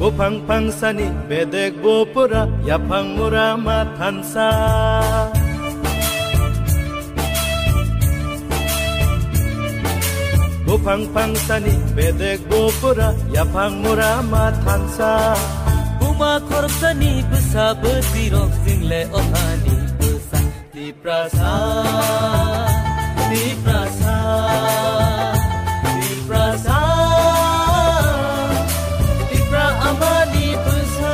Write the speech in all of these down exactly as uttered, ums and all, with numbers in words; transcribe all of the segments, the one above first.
Buphang phangsani bedek bo pura yaphang mura ma thansa. Buphang phangsani bedek bo pura yaphang mura ma thansa. Buma khoroksani bwsa bwtwirok jingle ohani bwsa. Tiprasa, Tiprasa, Tiprasa, Tipra amani bwsa.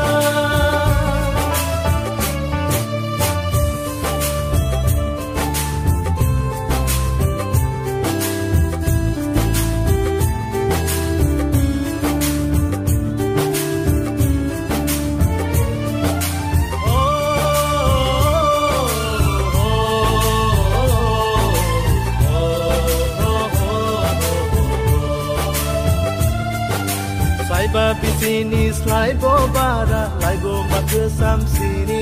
Slaiba bisini slaibo bara, laibo ma kwsam sini.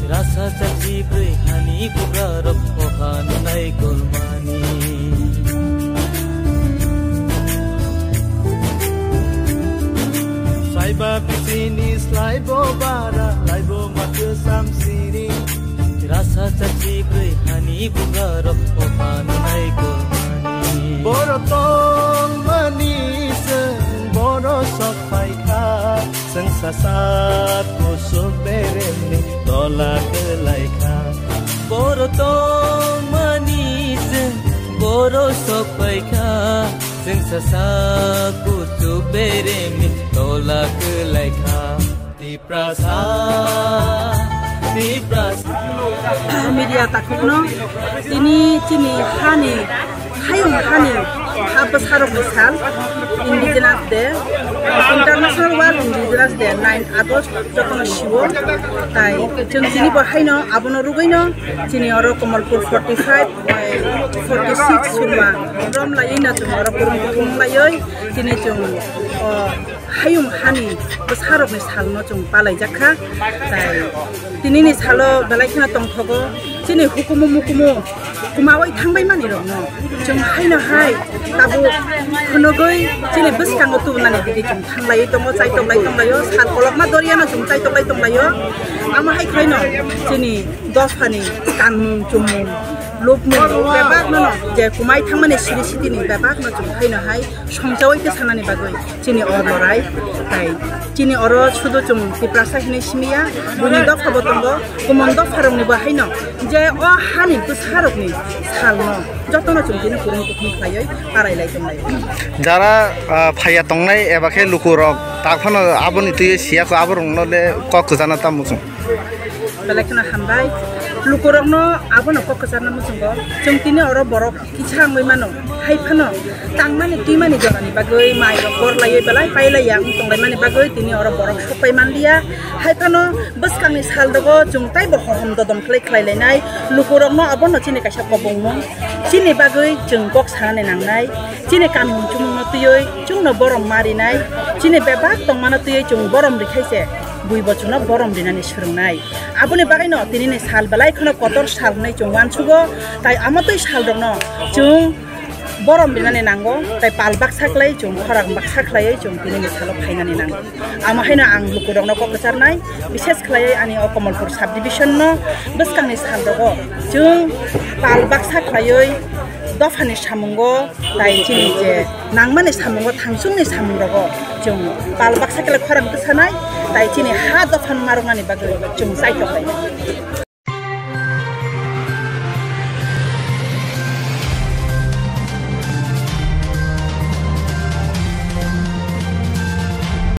Rasa chachi brwi hani bugarok oha nunai gormani. Slaiba bisini slaibo bara, laibo ma kwsam sini. Rasa chachi brwi hani bugarok oha nunai gormani. Boro tongmani se boro sok phaikha. Chwng sasak kuchuk beremni tola kwlaikha. Boro tongmani chwng boro sok phaikha. Chwng sasak kuchuk beremni tola kwlaikha. Tiprasa, Tiprasa. Media takhukno tini chini hani Hayung hani ha bwsarokni sal, Indigenous Day, International World Indigenous Day, nine August jotono siwo. Tai chwng tini bo haino abono rwgwino chini oro Kamalpur forty five, forty six surma rom laiwi no chwng oro kurung kuthum laiwi tini chwng o hayung hani bwsarokni salno chwng palaijak kha. Tai tinini salo belai kheno tongthogo chini hukumu mukumu kwmawi thangbai mani rokno chwng haino hai tabuk phunugwi chini bwskango tubunani digwi chwng thanglaiwi tongo, chaitoklai tonglaio, sal kolokma doriano chwng chaitoklai tonglaio. Amo hai khlaino chini dophani kanmung chumung lubmung bebakno je kwmai thangmani siri sitini bebakno chwng haino hai songchawi khe sanani bagwi chini o lorai. Tai chini oro sudu chwng Tiprasa hinwi simiya, buini dopha bo tongo, kumon dopha rokni bo haino je o hani bwsa rokni salno jotono chwng tini kurung kuthum khlaiwi parai lai tonglai. Jara, ah, phaiya tongnai eba khe lukurok tak phano aboni twi siya kho, aborokno le kok kwchana tamo chwng. Belai kheno hambai. Lukurokno abono kok kwcharna muchungo. Chwng tini oro borok kisa wngwi mano. Hai phano tangmani twimani jorani bagwi mai rok bor laiwi belai pai laiya wng tonglaimani bagwi tini oro borok sok pai manliya. Hai phano bwskangni sal rogo chwng taibo hohom dodom khlai khlai lainai. Lukurokno abono chini kaisa kobongmung. Chini bagwi chwng kok sanani nangnai. Chini kamung chumungno twiwi chwngno borom marinai. Chini bebak tongmano twiwi chwng borom rikhaise. Bui bo chwngno borom rinani swrwngnai. Aboni bagwino tinini sal belai kheno kotor sal hwnwi chwng uansugo, tai amo twi sal rokno chwng borom rinani nango, tai pal baksa khlai chwng khorang baksa khlaiwi chwng tinini salo phainani nango. Amo haino ang lukurokno kok kwcharnai, bishes khlaiwi ani o Kamalpur subdivision no bwskangni sal rogo chwng pal baksa khlaiwi dophani samungo tai chini je nangmani samungo, thangsungni samungrogo chwng pal baksa khe khorang bwsanai, tai chini ha dophan maroknani bagwi chwng chaitok lainai.